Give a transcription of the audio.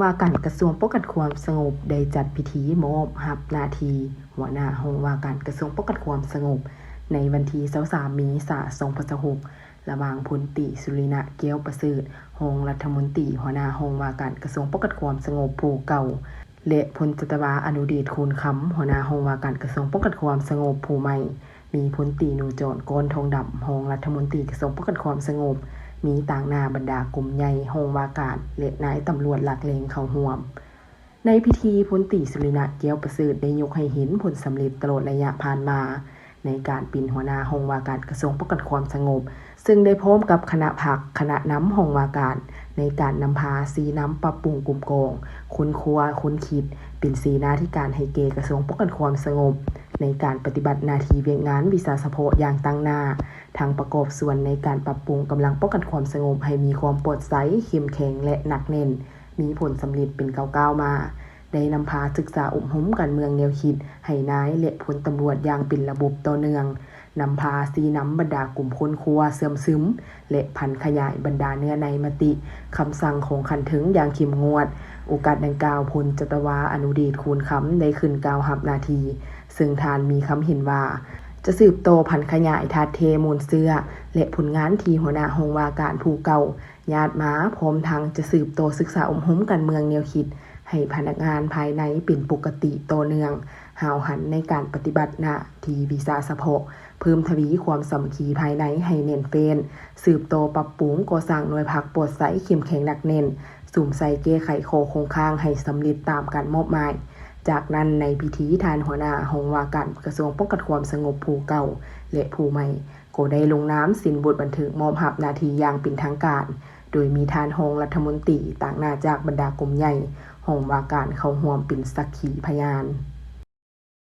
ວ່າການກະຊວງປ້ອງກັນຄວາມສະຫງົບ ໄດ້ຈັດພິທີມອບຮັບໜ້າທີ່ຫົວໜ້າຫ້ອງວ່າການກະຊວງປ້ອງກັນຄວາມສະຫງົບ ໃນວັນທີຊາວສາມ ເມສາ ສອງພັນຊາວຫົກ ລະຫວ່າງ ພົນຕີ ສຸລິນະ ແກ້ວປະເສີດ ຮອງລັດຖະມົນຕີ ຫົວໜ້າຫ້ອງວ່າການກະຊວງປ້ອງກັນຄວາມສະຫງົບຜູ້ເກົ່າ ແລະ ພົນຈັດຕະວາ ອະນຸເດດ ຄູນຄຳ ຫົວໜ້າຫ້ອງວ່າການກະຊວງປ້ອງກັນຄວາມສະຫງົບຜູ້ໃໝ່, ມີພົນຕີ ໜູຈອນ ກ້ອນທອງດຳ ຮອງລັດຖະມົນຕີກະຊວງປ້ອງກັນຄວາມສະຫງົບ, ມີຕາງໜ້າບັນດາກົມໃຫຍ່ຫ້ອງວ່າການ ແລະ ນາຍຕຳຫຼວດຫຼັກແຫຼ່ງເຂົ້າຮ່ວມ. ໃນພິທີ, ພົນຕີ ສຸລິນະ ແກ້ວປະເສີດ ໄດ້ຍົກໃຫ້ເຫັນຜົນສຳເລັດຕະຫຼອດໄລຍະຜ່ານມາ ໃນການເປັນຫົວໜ້າຫ້ອງວ່າການກະຊວງປ້ອງກັນຄວາມສະຫງົບ, ເຊິ່ງໄດ້ພ້ອມກັບຄະນະພັກ, ຄະນະນຳຫ້ອງວ່າການ ໃນການນຳພາຊີ້ນຳປັບປຸງກົມກອງ, ຄົ້ນຄວ້າ, ຄົ້ນຄິດ, ເປັນເສນາທິການໃຫ້ແກ່ກະຊວງປ້ອງກັນຄວາມສະຫງົບ ໃນການປະຕິບັດໜ້າທີ່ວຽກງານວິຊາສະເພາະຢ່າງຕັ້ງໜ້າ, ທັງປະກອບສ່ວນໃນການປັບປຸງກຳລັງປ້ອງກັນຄວາມສະຫງົບໃຫ້ມີຄວາມປອດໃສ, ເຂັ້ມແຂງ ແລະ ໜັກແໜ້ນ, ມີຜົນສຳເລັດເປັນກ້າວໆມາ. ໄດ້ນຳພາສຶກສາອົບຮົມການເມືອງແນວຄິດໃຫ້ນາຍ ແລະ ພົນຕຳຫຼວດຢ່າງເປັນລະບົບຕໍ່ເນື່ອງ, ນຳພາຊີ້ນຳບັນດາກົມຄົ້ນຄວ້າເຊື່ອມຊຶມ ແລະ ຜັນຂະຫຍາຍບັນດາເນື້ອໃນມະຕິ, ຄຳສັ່ງຂອງຂັ້ນເທິງຢ່າງເຂັ້ມງວດ. ໂອກາດດັ່ງກ່າວ, ພົນຈັດຕະວາ ອະນຸເດດ ຄູນຄຳ ໄດ້ຂຶ້ນກ່າວຮັບໜ້າທີ່, ເຊິ່ງທ່ານມີຄຳເຫັນວ່າ ຈະສືບຕໍ່ຜັນຂະຫຍາຍທາດແທ້ມູນເຊື້ອ ແລະ ຜົນງານທີ່ຫົວໜ້າຫ້ອງວ່າການຜູ້ເກົ່າ ຍາດມາ, ພ້ອມທັງຈະສືບຕໍ່ສຶກສາອົບຮົມການເມືອງແນວຄິດໃຫ້ພະນັກງານພາຍໃນເປັນປົກກະຕິຕໍ່ເນື່ອງ, ຫ້າວຫັນໃນການປະຕິບັດໜ້າທີ່ວິຊາສະເພາະ, ເພີ່ມທະວີຄວາມສາມັກຄີພາຍໃນໃຫ້ແໜ້ນແຟ້ນ, ສືບຕໍ່ປັບປຸງກໍ່ສ້າງໜ່ວຍພັກປອດໃສເຂັ້ມແຂງໜັກແໜ້ນ, ສຸມໃສ່ແກ້ໄຂຂໍ້ຄົງຄ້າງໃຫ້ສຳເລັດຕາມການມອບໝາຍ. ຈາກນັ້ນໃນພິທີ, ທ່ານຫົວໜ້າຫ້ອງວ່າການກະຊວງປ້ອງກັນຄວາມສະຫງົບຜູ້ເກົ່າ ແລະ ຜູ້ໃໝ່ ກໍໄດ້ລົງນາມເຊັນບົດບັນທຶກມອບຮັບໜ້າທີ່ຢ່າງເປັນທາງການ, ໂດຍມີທ່ານຮອງລັດຖະມົນຕີ, ຕາງໜ້າຈາກບັນດາກົມໃຫຍ່ຫ້ອງວ່າການເຂົ້າຮ່ວມເປັນສັກຂີພະຍານ.